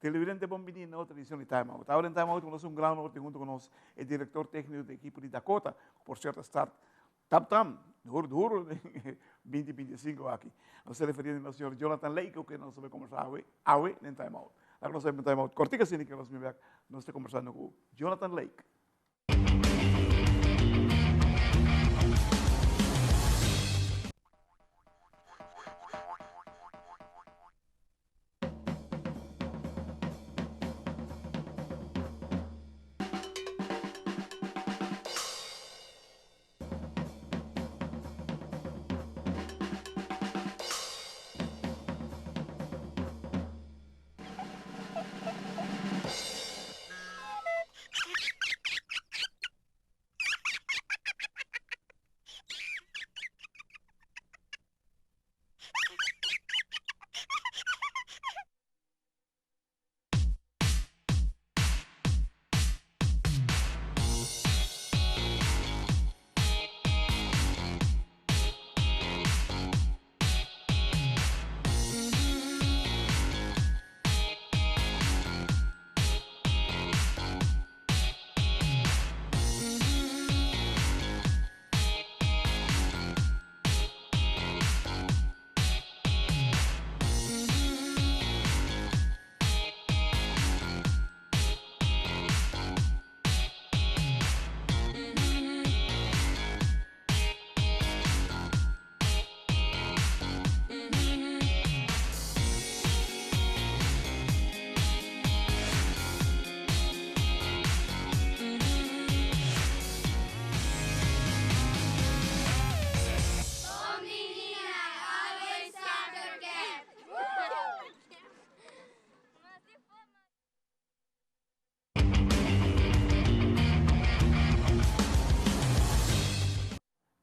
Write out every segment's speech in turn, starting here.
Televidente bon bini na otro edicion di Time Out. Ahora en Time Out nos un gran honor junto con nos e director técnico di equipo di Dakota, por cierto start tam tam, duro duro, 2025 aki. Nos ta referiendo na señor Jonathan Lake, ku nos ta conversa awe, awe den Time Out. Ahora nos ta Time Out. Cortica asina que nos mi back, nos ta conversando ku Jonathan Lake.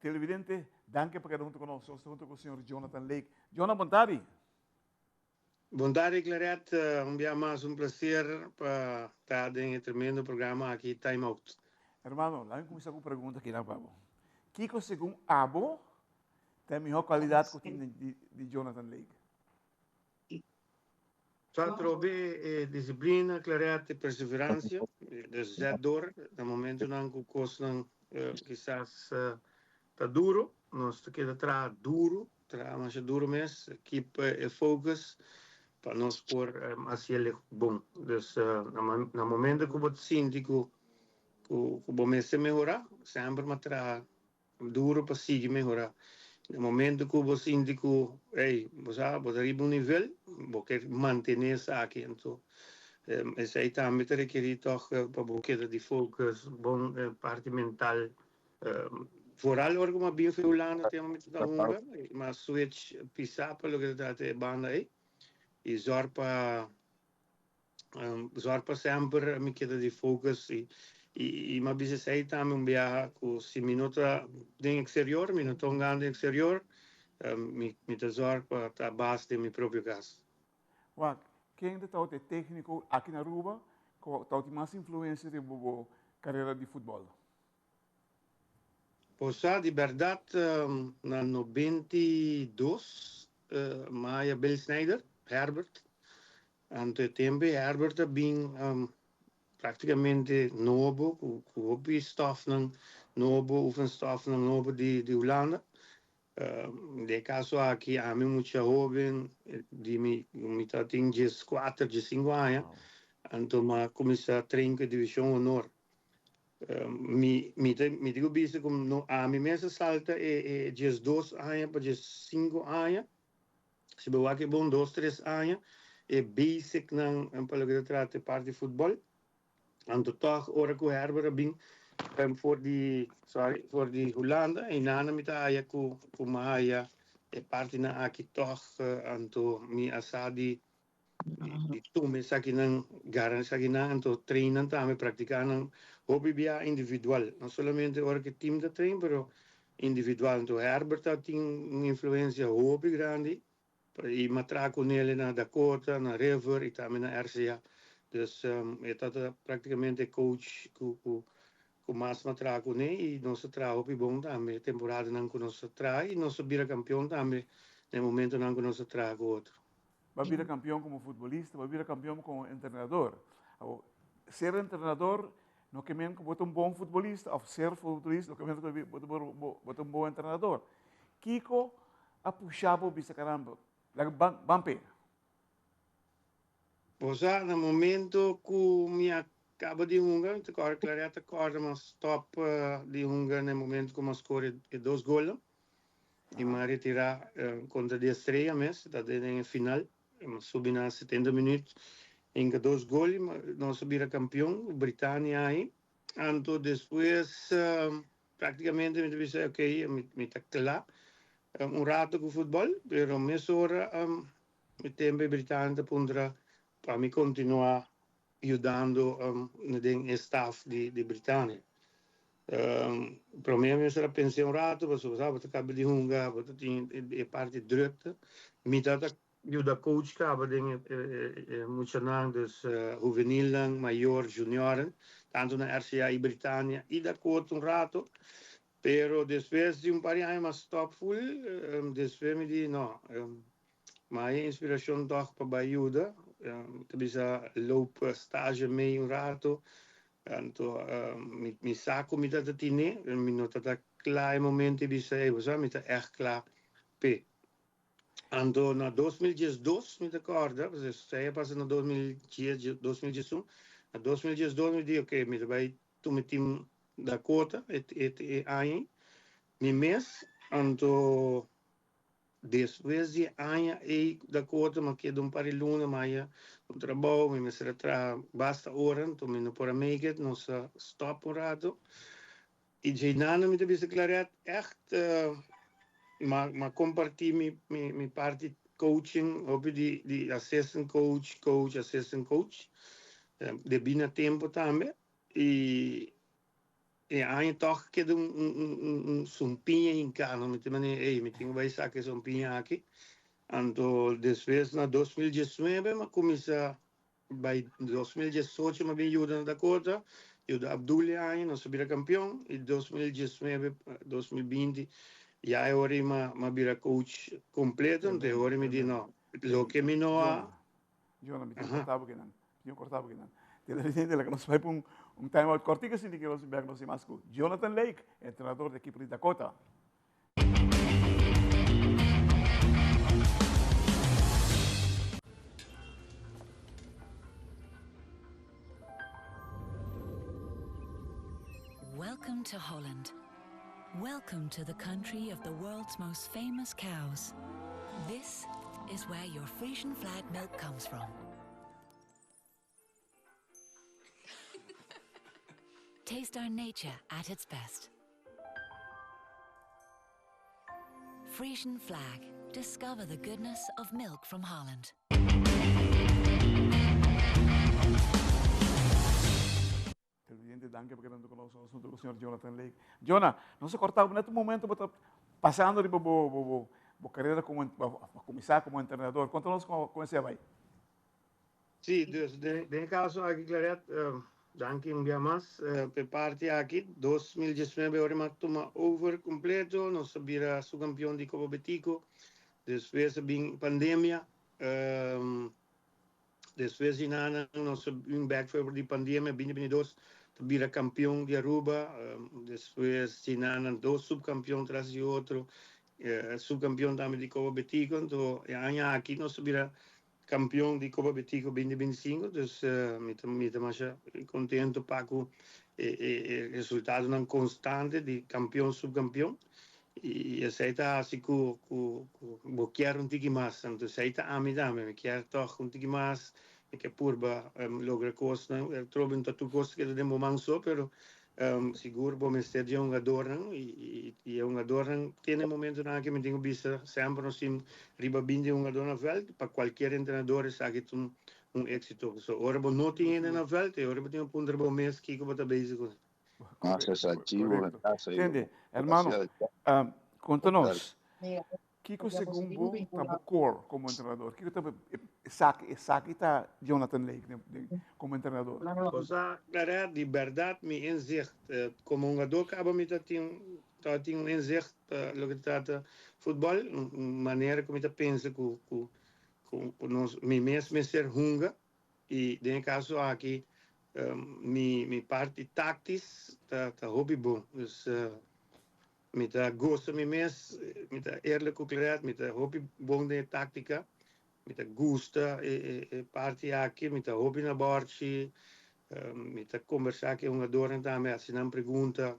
Televidente, danki pa keda hunto ku nos. Nos ta hunto ku señor Jonathan Lake. Jonathan, bon tardi. Bon tardi, Claret. Un bia mas un placer pa ta den e tremendo programa aki, Time Out. Hermano, laga mi kuminsá ku un pregunta aki nan pa bo. Kiko segun abo ta e mihó kualidat ku tin di Jonathan Lake? Sa trobe e disiplina, Claret, e perseverancia, dus zet door na momentonan cu cosnan kisas ta duro, nos ta keda traha duro, traha masha duro mes, keep e focus pa nos por haciele bon. Dus na momento cu bo ta sinti cu bo mester mehora, semper ma traha Duro pa sigui mehorá. Na momento ku bo sinti ku, ey, bo sa, bo ta riba un nivel, bo ke mantené esaki. Anto, esei tambe ta rekerí tòg pa bo keda di focus, bon parti mental. Vooral ora ku mi a bin for Hulanda tempu mi ta hunga, mi a switch pisá pa loke ta trata e banda ei i zòrg pa Zorg pa semper mi keda di focus y y mi a bisa esey tambe un biaha cu si mi no ta den exterior, mi no ta hungando den exterior, mi mi ta zorg pa ta bas den mi propio cas. Wak, ken ta tabata e tecnico aki na Aruba cu tabatin mas influencia riba bo carera di futbol? Bo sa di berdad na 92 Maya Bill Snyder, Herbert, Anto e tempu ei Herbert a bin praktikamente nobo ku hopi stòfnan nobo, oefenstòfnan nobo di Hulanda. Den e kaso aki ami mucha hóben di mi mi tabatin dieskuater, diesinku aña, anto mi a kuminsá train ku e divishon honor. Mi mi ta mi tin ku bisa ku no ami mes a salta e diesdos aña pa diesinku aña. Si bo wak e bon dos tres aña e basic nan pa loke ta trata e parti futbol. Anto tog ora ku Herbert a bin for di sorry for di Hulanda einan mi ta haya ku ku mi a haya e partinan aki tog anto mi a sa di di tuma esakinan gara esakinan anto train nan tambe practica nan hopi bia individual no solamente ora ku e team ta train pero individual anto Herbert ta tin un influencia hopi grandi y mi a traha cu nele na Dakota na River y tambe na RCA dus e ta ta practicamente e coach cu cu cu mas mi a traha cu ne y nos a traha hopi bon tambe temporadanan cu nos a traha y nos a bira campeon tambe na e momentonan cu nos a traha cu otro. Bo a bira campeon como futbolista, bo a bira campeon como entrenador. Awor, ser entrenador no ke men ku bo ta un bon futbolista of ser futbolista no ke men ku bo ta un bon entrenador. Kiko a pusha bo bisa caramba, laga ban ban p'e? Bo sa, na momento ku mi a kaba di hunga, mi ta kòrda Claret ta kòrda mi a stòp di hunga na e momento ku mi a skor e dos golnan. I mi a retirá kontra di Estrella mes, ta den e final. Mi a subi na setenta minüt, hinka dos gol i nos a bira kampion, Britania ai. Anto despues praktikamente mi ta bisa ok, mi ta kla un rato ku futbòl, pero mesora mi tempu e Britania ta puntra pa mi kontinuá yudando den e staf di Britania. Prome mi a pensa un rato pasobra sa bo ta caba di hunga, bo ta tin e parti drukte. Mi ta ta yuda coach caba den e muchanan, dus huvenilnan, mayor, junioren, tanto na RCA y Britania y Dakota un rato. Pero despues di un par di aña mi a stop full, despues mi di no, Ma e inspiracion toch pa bai yuda. Mi ta bisa loop stage mee un rato. Anto mi sa cu mi ta ta tine, mi no ta ta cla e momento y bisa ey bo sa mi ta echt cla p'e. Anto na 2012 mi ta corda, pasobra esey a pasa na 2010, 2011, na 2012 mi di ok mi ta bai tuma e team Dakota e aña ey mi mes, anto Despues di e aña ei Dakota mi a keda un par di luna mi haya un trabou, mi mester a traha basta ora, anto mi no por a make it, nos a stop un rato. I djeinando mi ta bisa Claret, echt mi a comparti mi parti coaching, hopi di assistant coach, coach, assistant coach, debí na tempo tambe. I E aña tòg keda un un sumpiña hinká no. Mi ta manera ey mi tin ku bai saka e sumpiña aki. Anto despues na 2019 mi a kuminsá bai 2018 mi a bin yuda na Dakota, yuda Abdul e aña nos a bira kampion i 2019 2020 ya e ora ei mi a bira coach kompleto anto e ora mi di no loke mi no a. Jonah, mi tin ku kortá bo kinan. Mi tin ku kortá bo kinan. Televidente, laga nos bai pa un un time out kòrtiku asina ki nos bèk nos tin mas ku Jonathan Lake, entrenador di ekipo di Dakota. Welcome to Holland. Welcome to the country of the world's most famous cows. This is where your Frisian flag milk comes from. Taste our nature at its best. Frisian flag. Discover the goodness of milk from Holland. Televidente, danki pa keda huntu ku nos huntu ku señor Jonathan Lake. Jona, nos a kortá bo net un momento bo ta pasando riba bo bo bo bo karera komo bo kuminsá komo entrenador. Konta nos kon kon esei a bai. Sí, dus den den e kaso aki Claret, danki un bia mas pa e parti aki. 2019 ora mi a tuma over kompleto, nos a bira subkampion di Kopa Betico, despues a bin pandemia. Despues di nan nos a bin bek for di pandemia 2022 ta bira kampion di Aruba. Despues di nan dos subkampion tras di otro. Subkampion tambe di Copa Betico. Anto e aña aki nos a bira kampion di Copa Betico 2025. Dus mi ta mi ta masha kontento pa ku e e resultadonan konstante di kampion subkampion. I esei ta hasi ku ku ku bo kier un tiki mas. Anto esei ta ami tambe. Mi kier tòg un tiki mas. Mi ke purba logra kosnan. Atrobe no ta tur kos ta keda den bo man so, pero sigur bo mester di e hungadornan. I e hungadornan tene momentonan aki mi tin ku bisa semper nos tin riba binti hungador na vèlt. Pa kualkier entrenador esaki ta un éksito. Pasobra ora bo no tin hende na vèlt, e ora bo tin ku puntra bo mes kiko bo ta bezig ku. Correcto. Tende, hermano, conta nos, kiko segun bo ta bo core como entrenador? Kiko ta esaki, esaki ta Jonathan Lake como entrenador? Cosa, Gareth, di berdad mi inzicht, como hungador caba mi ta tin, ta tin un inzicht pa loke ta trata futbol, un manera cu mi ta pensa cu, cu. Ku nos mi mes mester hunga i den e kaso aki mi mi parti taktis ta ta hopi bon. Dus mi ta gosa mi mes, mi ta eerlijk ku Claret, mi ta hopi bon den e taktika, mi ta gusta e e e parti aki, mi ta hopi na bòrchi, mi ta kombersá ku e hungadornan tambe, hasi nan pregunta.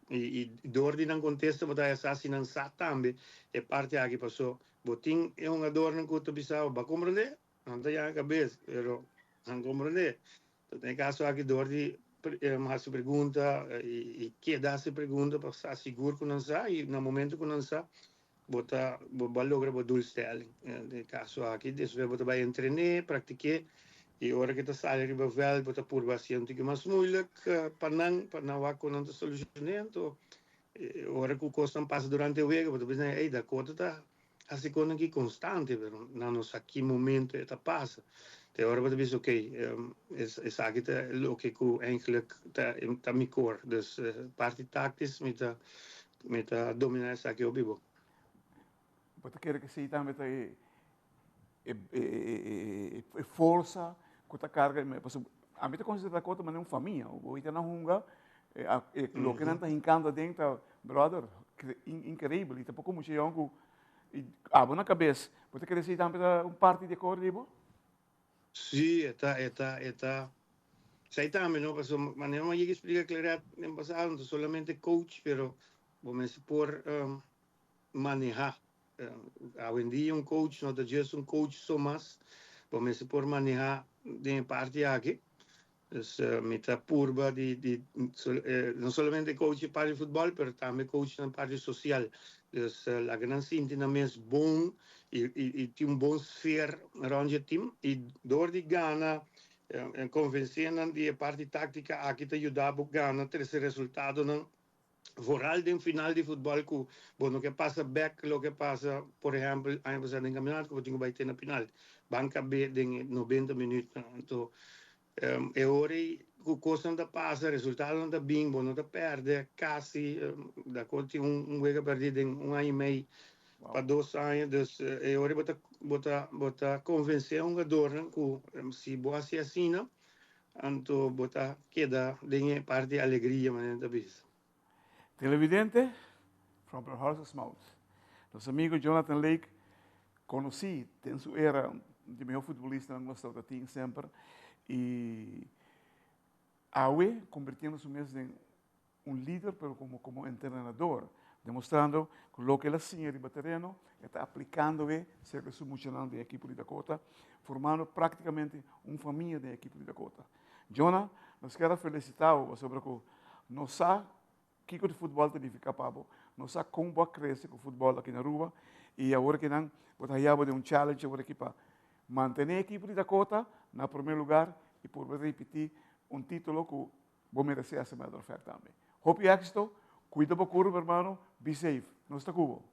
I door di nan contesta bo ta haya sa si nan sa tambe e parti aki paso bo tin e hungadornan cu ta bisa bo ba comprende nan ta yanga cabes pero nan comprende enton den e caso aki door di haci pregunta y keda haci pregunta pa sa sigur cu nan sa y na momento cu nan sa bo ta bo a logra bo doelstelling. Den e caso aki despues bo ta bay entrene, practique y ora ke ta sali riba veld bo ta purba haci un tiki mas moeilijk pa nan, pa nan wak con nan ta solucione. Anto ora cu cosnan pasa durante e wega bo ta bisa ey Dakota ta haci cosnan aki constante pero nan no sa ki momento e ta pasa. Te ora bo ta bisa ok esaki ta loke cu eigenlijk ta mi core. Dus parti tactisch mi ta Mi ta dominá esaki hopi bon. Bo ta kere ku esei tambe ta e e forsa ku ta karga pasobra ami ta konsiderá Dakota manera un famia. Bo ta nan hunga e loke nan ta hinkando aden ta brother inkreibel i tampoko mucha yòn ku abo na kabes. Bo ta kere esei tambe ta un parti di e kor di bo? Sí, e ta, e ta, e ta. Esei tambe no, pasobra manera mi a yega splika Claret den pasado, no ta solamente coach, pero bo mester por maneha. Awendia un coach no ta just un coach so mas, bo mester por maneha den e parti aki. Dus mi ta purba di, di no solamente coach e parti futbol, pero tambe coach nan parti social. Dus laga nan sinti nan mes bon y y tin un bon sfeer rond dje team. Y door di gana, convence nan di e parti tactica aki ta yuda bo gana trece resultadonan. Vooral den final di futbol cu bo no ke pasa bek loke pasa por ehempel aña pasa den campeonato cu bo tin cu bay te na penalti. Ban cabe den e 90 minuutnan. Anto e ora ey cu cosnan ta pasa, resultadonan ta bin, bo no ta perde casi. Daco tin un wega perdi den un aña y mey pa dos aña. Dus e ora ey bo ta bo ta bo ta convence e hungadornan cu si bo haci asina Anto bo ta keda den e parti di alegria, manera ta bisa. Televidente, from the horse's mouth. Nos amigo Jonathan Lake, conoci den su era un di mehor futbolistanan cu nos tabata tin semper y awe convirtiendo su mes den un lider pero como como entrenador, demostrando cu loke el a siña riba tereno e ta aplicando e cerca su muchanan den ekipo di Dakota, formando practicamente un famia den ekipo di Dakota. Jonah, nos kier a felicita bo pasobra cu nos sa kico di futbol ta nifica pa bo, nos sa con bo a crece cu futbol aki na Aruba y awor ki nan bo ta haya bo den un challenge awor aki pa mantene ekipo di Dakota na primer lugar y purba ripiti un titulo cu Bo meresé as a matter of fact tambe. Hopi éxito, cuida bo curva hermano, be safe. Nos ta cu bo.